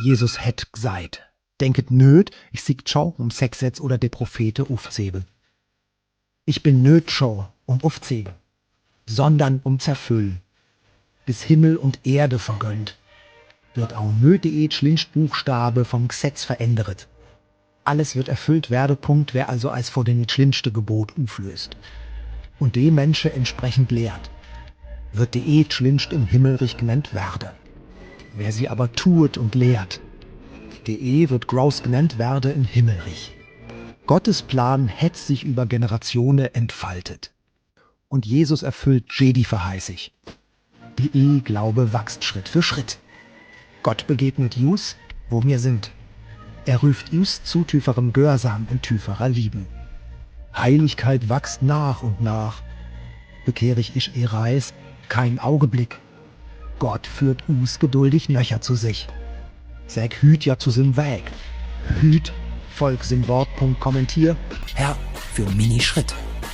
Jesus het gesagt. Denket nöt, ich sieg schau Sex jetzt oder de Prophete aufzählen. Ich bin nöt schau aufzählen, sondern zerfüllen. Bis Himmel und Erde vergönnt, wird auch nöt die Schlinchbuchstabe vom Gesetz verändert. Alles wird erfüllt werde, Punkt, wer also als vor den schlimmste Gebot auflöst. Und die Menschen entsprechend lehrt, wird die schlimmst im Himmelreich genannt werde. Wer sie aber tut und lehrt, die wird groß genannt werde im Himmelreich. Gottes Plan hätt sich über Generationen entfaltet. Und Jesus erfüllt die Verheißig. Die Glaube wächst Schritt für Schritt. Gott begegnet Jus, wo wir sind. Er ruft Jus zu tieferem Gehorsam und tieferer Liebe. Heiligkeit wächst nach und nach. Bekehrig ich Reis, kein Augenblick. Gott führt Us geduldig nöcher zu sich. Sag hüt ja zu sim Weg. Hüt, Volk sim Wortpunkt kommentier, Herr für Mini-Schritt.